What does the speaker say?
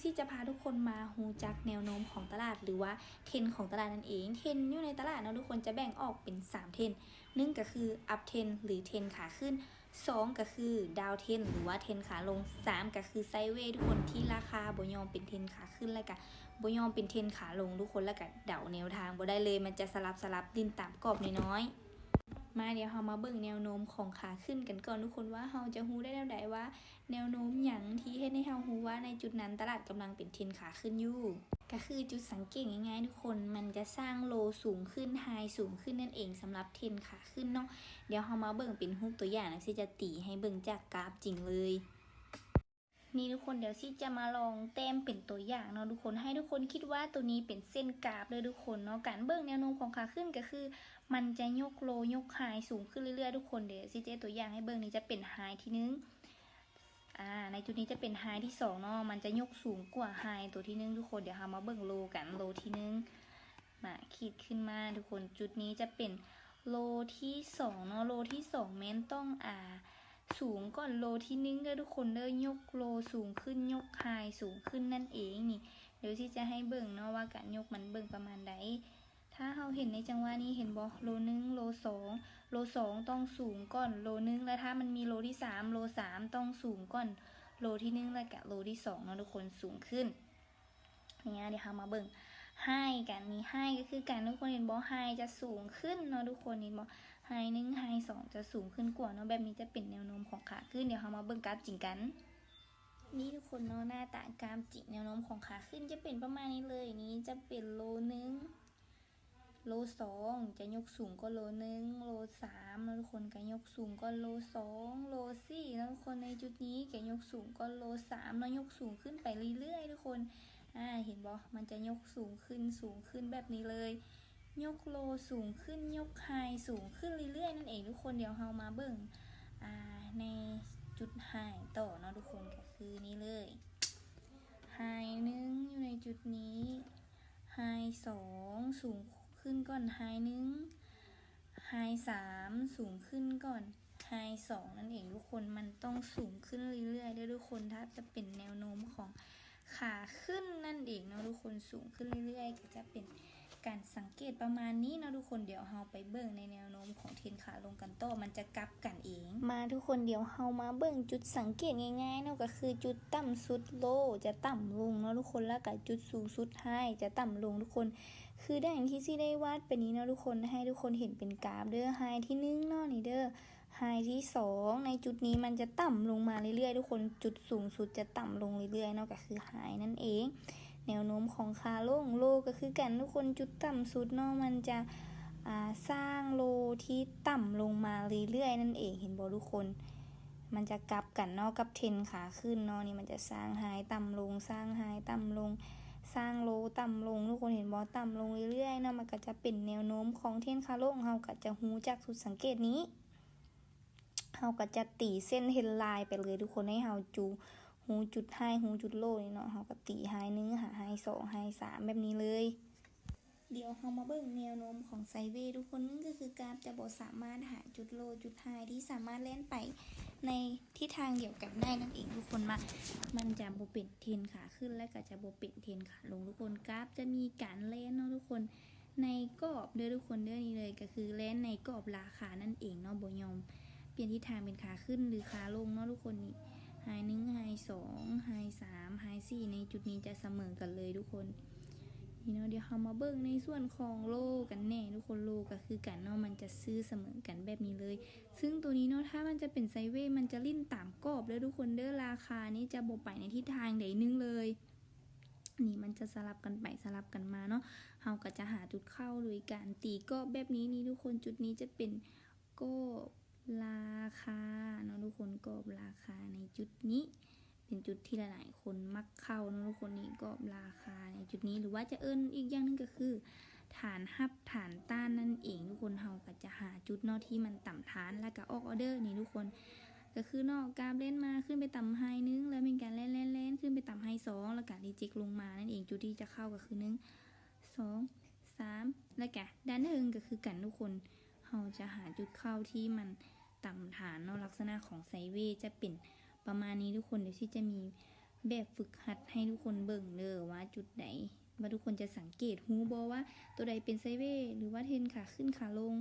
ທີ່ຈະພາທຸກຄົນມາຮູ້ຈັກແນວໂນ້ມຂອງຕະຫຼາດ ຫຼືວ່າເທຣນຂອງຕະຫຼາດນັ້ນເອງ. ເທຣນຢູ່ໃນຕະຫຼາດເນາະທຸກຄົນ ຈະແບ່ງອອກເປັນສາມເທຣນ, ໜຶ່ງກໍຄືອັບເທຣນ ຫຼືເທຣນຂາຂຶ້ນ, ສອງກໍຄືດາວເທຣນ ຫຼືວ່າເທຣນຂາລົງ, ສາມກໍຄືໄຊເວ ທຸກຄົນ ທີ່ລາຄາບໍ່ຍອມເປັນເທຣນຂາຂຶ້ນ ແລ້ວກະບໍ່ຍອມເປັນເທຣນຂາລົງທຸກຄົນ, ແລ້ວກະເດົາແນວທາງບໍ່ໄດ້ເລີຍ, ມັນຈະສະຫຼັບສະຫຼັບຫຼິ້ນຕາມກອບນ້ອຍໆ. ມາ ດຽວເຮົາມາເບິ່ງແນວໂນ້ມຂອງຂາຂຶ້ນກັນກ່ອນທຸກຄົນ ວ່າເຮົາຈະຮູ້ໄດ້ແນວໃດວ່າ ແນວໂນ້ມຫຍັງທີ່ເຮັດໃຫ້ເຮົາຮູ້ວ່າໃນຈຸດນັ້ນຕະຫຼາດກຳລັງເປັນເທຣນຂາຂຶ້ນຢູ່? ກໍຄືຈຸດສັງເກດງ່າຍໆທຸກຄົນ ມັນຈະສ້າງໂລສູງຂຶ້ນ ໄຮສູງຂຶ້ນນັ້ນເອງ ສຳລັບເທຣນຂາຂຶ້ນເນາະ. ດຽວເຮົາມາເບິ່ງເປັນຮູບຕົວຢ່າງ ແລ້ວຊິຈະຕີໃຫ້ເບິ່ງຈາກກາຟຈິງເລີຍ. ນີ້ທຸກຄົນ ດຽວຊິຈະມາລອງແຕ້ມເປັນຕົວຢ່າງເນາະທຸກຄົນ ໃຫ້ທຸກຄົນຄິດວ່າໂຕນີ້ເປັນເສັ້ນກາຟເດີທຸກຄົນເນາະ. ການເບິ່ງແນວໂນ້ມຂອງຂາຂຶ້ນກໍຄື ມັນຈະຍົກໂລຍົກໄຮສູງຂຶ້ນເລື້ອຍໆທຸກຄົນ. ດຽວຊິຈະຕົວຢ່າງໃຫ້ເບິ່ງ ນີ້ຈະເປັນໄຮທີໜຶ່ງ ອາ ໃນຈຸດນີ້ຈະເປັນໄຮທີສອງເນາະ ມັນຈະຍົກສູງກວ່າໄຮໂຕທີໜຶ່ງທຸກຄົນ. ດຽວເຮົາມາເບິ່ງໂລກັນ ໂລທີໜຶ່ງ ມາຂີດຂຶ້ນມາທຸກຄົນ ຈຸດນີ້ຈະເປັນໂລທີສອງເນາະ ໂລທີສອງແມ່ນຕ້ອງ ອາ ສູງກ່ອນໂລທີໜຶ່ງເດີທຸກຄົນເດີ ຍົກໂລສູງຂຶ້ນ ຍົກໄຮສູງຂຶ້ນນັ້ນເອງ. ນີ້ ດຽວຊິຈະໃຫ້ເບິ່ງເນາະວ່າການຍົກມັນເບິ່ງປະມານໃດ. ຖ້າເຮົາເຫັນໃນຈັງຫວະນີ້ ເຫັນບໍ່ ໂລໜຶ່ງ ໂລສອງ ໂລສອງຕ້ອງສູງກ່ອນໂລໜຶ່ງ ແລະ ຖ້າມັນມີໂລທີສາມ ໂລສາມຕ້ອງສູງກ່ອນໂລທີໜຶ່ງ ແລະກະໂລທີສອງເນາະທຸກຄົນ ສູງຂຶ້ນ. ນີ້ ດຽວເຮົາມາເບິ່ງໄຮກັນ ນີ້ໄຮກໍຄືກັນທຸກຄົນ ເຫັນບໍ່ ໄຮຈະສູງຂຶ້ນເນາະທຸກຄົນ ເຫັນບໍ່ ໄຮໜຶ່ງ ໄຮສອງຈະສູງຂຶ້ນກວ່າເນາະ. ແບບນີ້ຈະເປັນແນວໂນ້ມຂອງຂາຂຶ້ນ. ດຽວເຮົາມາເບິ່ງກາຟຈິງກັນ. ນີ້ທຸກຄົນເນາະ ໜ້າຕາກາຟຈິງແນວໂນ້ມຂອງຂາຂຶ້ນຈະເປັນປະມານນີ້ເລີຍ. ນີ້ຈະເປັນໂລໜຶ່ງ ໂລສອງຈະຍົກສູງກວ່າໂລໜຶ່ງ ໂລສາມເນາະທຸກຄົນ ກະຍົກສູງກວ່າໂລສອງ ໂລສີ່ເນາະທຸກຄົນ. ໃນຈຸດນີ້ກະຍົກສູງກວ່າໂລສາມເນາະ ຍົກສູງຂຶ້ນໄປເລື້ອຍໆທຸກຄົນ. ອາ ເຫັນບໍ່ ມັນຈະຍົກສູງຂຶ້ນ ສູງຂຶ້ນແບບນີ້ເລີຍ ຍົກໂລສູງຂຶ້ນ ຍົກໄຮສູງຂຶ້ນເລື້ອຍໆນັ້ນເອງທຸກຄົນ. ດຽວເຮົາມາເບິ່ງ ອາ ໃນຈຸດໄຮຕໍ່ເນາະທຸກຄົນ ກໍຄືນີ້ເລີຍ ໄຮໜຶ່ງຢູ່ໃນຈຸດນີ້ ໄຮສອງສູງຂຶ້ນກ່ອນໄຮໜຶ່ງ ໄຮສາມສູງຂຶ້ນກ່ອນໄຮສອງນັ້ນເອງທຸກຄົນ. ມັນຕ້ອງສູງຂຶ້ນເລື້ອຍໆເດີທຸກຄົນ ຖ້າຈະເປັນແນວໂນ້ມຂອງຂາຂຶ້ນນັ້ນເອງເນາະທຸກຄົນ ສູງຂຶ້ນເລື້ອຍໆ ກໍຈະເປັນການສັງເກດປະມານນີ້ເນາະທຸກຄົນ. ດຽວເຮົາໄປເບິ່ງໃນແນວໂນ້ມຂອງເທຣນຂາລົງກັນຕໍ່ ມັນຈະກັບກັນເອງ. ມາທຸກຄົນ ດຽວເຮົາມາເບິ່ງຈຸດສັງເກດງ່າຍໆເນາະ ກໍຄືຈຸດຕ່ຳສຸດໂລຈະຕ່ຳລົງເນາະທຸກຄົນ ແລ້ວກໍຈຸດສູງສຸດໄຮຈະຕ່ຳລົງທຸກຄົນ. ຄືດັ່ງທີ່ຊິໄດ້ວາດໄປນີ້ເນາະທຸກຄົນ ໃຫ້ທຸກຄົນເຫັນເປັນກາຟເດີ ໄຮທີໜຶ່ງເນາະ ນີ້ເດີ ໄຮທີສອງ ໃນຈຸດນີ້ມັນຈະຕ່ຳລົງມາເລື້ອຍໆທຸກຄົນ ຈຸດສູງສຸດຈະຕ່ຳລົງເລື້ອຍໆເນາະ ກໍຄືໄຮນັ້ນເອງ. ແນວໂນ້ມຂອງຂາລົງ ໂລກໍຄືກັນທຸກຄົນ ຈຸດຕ່ຳສຸດເນາະ ມັນຈະ ອາ ສ້າງໂລທີ່ຕ່ຳລົງມາເລື້ອຍໆນັ້ນເອງ ເຫັນບໍ່ທຸກຄົນ? ມັນຈະກັບກັນເນາະ ກັບເທຣນຂາຂຶ້ນເນາະ ນີ້ມັນຈະສ້າງໄຮຕ່ຳລົງ ສ້າງໄຮຕ່ຳລົງ ສ້າງໂລຕ່ຳລົງ ທຸກຄົນເຫັນບໍ່? ຕ່ຳລົງເລື້ອຍໆເນາະ ມັນກໍຈະເປັນແນວໂນ້ມຂອງເທຣນຂາລົງ. ເຮົາກໍຈະຮູ້ຈາກຈຸດສັງເກດນີ້ ເຮົາກໍຈະຕີເສັ້ນເຮັດລາຍໄປເລີຍທຸກຄົນ ໃຫ້ເຮົາຈູ ຮູ້ຈຸດໄຮ ຮູ້ຈຸດໂລນີ້ເນາະ ເຮົາກໍຕີໄຮໜຶ່ງ ຫາໄຮສອງ ໄຮສາມ ແບບນີ້ເລີຍ. ດຽວເຮົາມາເບິ່ງແນວໂນ້ມຂອງໄຊເວ ທຸກຄົນ ໜຶ່ງກໍຄືກາຟຈະບໍ່ສາມາດຫາຈຸດໂລຈຸດໄຮທີ່ສາມາດແລ່ນໄປໃນທິດທາງດຽວກັນໄດ້ນັ້ນເອງທຸກຄົນ ວ່າມັນຈະບໍ່ເປັນເທຣນຂາຂຶ້ນ ແລະກໍຈະບໍ່ເປັນເທຣນຂາລົງທຸກຄົນ. ກາຟຈະມີການແລ່ນເນາະທຸກຄົນ ໃນກອບເດີທຸກຄົນເດີ ນີ້ເລີຍ ກໍຄືແລ່ນໃນກອບລາຄານັ້ນເອງເນາະ ບໍ່ຍອມປ່ຽນທິດທາງເປັນຂາຂຶ້ນ ຫຼື ຂາລົງເນາະທຸກຄົນ. ນີ້ ໄຮໜຶ່ງ ໄຮສອງ ໄຮສາມ ໄຮສີ່ ໃນຈຸດນີ້ຈະສະເໝີກັນເລີຍທຸກຄົນ. ນີ້ເນາະ ດຽວເຮົາມາເບິ່ງໃນສ່ວນຂອງໂລກັນແດ່ທຸກຄົນ. ໂລກໍຄືກັນເນາະ ມັນຈະຊື່ສະເໝີກັນແບບນີ້ເລີຍ. ຊຶ່ງໂຕນີ້ເນາະ ຖ້າມັນຈະເປັນໄຊເວ ມັນຈະຫຼິ້ນຕາມກອບເດີທຸກຄົນເດີ. ລາຄານີ້ຈະບໍ່ໄປໃນທິດທາງໃດໜຶ່ງເລີຍ. ນີ້ມັນຈະສະຫຼັບກັນໄປສະຫຼັບກັນມາເນາະ. ເຮົາກໍຈະຫາຈຸດເຂົ້າໂດຍການຕີກອບແບບນີ້. ນີ້ທຸກຄົນ ຈຸດນີ້ຈະເປັນກອບລາຄາເນາະທຸກຄົນ. ກອບລາຄາໃນຈຸດນີ້ ເປັນຈຸດທີ່ຫຼາຍໆຄົນມັກເຂົ້າເນາະທຸກຄົນ. ນີ້ກອບລາຄາໃນຈຸດນີ້ ຫຼືວ່າຈະເອີ້ນອີກຢ່າງໜຶ່ງກໍຄື ຖານຮັບ ຖານຕ້ານນັ້ນເອງທຸກຄົນ. ເຮົາກໍຈະຫາຈຸດເນາະທີ່ມັນຕ່ຳທານ ແລ້ວກໍອອກອໍເດີນີ້ທຸກຄົນ. ກໍຄືເນາະ ກາຟແລ່ນມາຂຶ້ນໄປຕ່ຳໄຮໜຶ່ງ ແລ້ວມີການແລ່ນໆໆ ຂຶ້ນໄປຕ່ຳໄຮສອງ ແລ້ວກໍຣີເຈັກລົງມານັ້ນເອງ. ຈຸດທີ່ຈະເຂົ້າກໍຄືໜຶ່ງ ສອງ ສາມ ແລ້ວກະດ້ານເທິງກໍຄືກັນທຸກຄົນ. ເຮົາຈະຫາຈຸດເຂົ້າທີ່ມັນຕ່ຳຖານເນາະ. ລັກສະນະຂອງໄຊເວຈະເປັນປະມານນີ້ທຸກຄົນ. ດຽວຊິຈະມີ ແບບຝຶກຫັດໃຫ້ທຸກຄົນເບິ່ງເດີວ່າຈຸດໃດ ວ່າທຸກຄົນຈະສັງເກດຮູ້ບໍ່ວ່າໂຕໃດເປັນໄຊເວ ຫຼືວ່າເທຣນຂາຂຶ້ນຂາລົງ.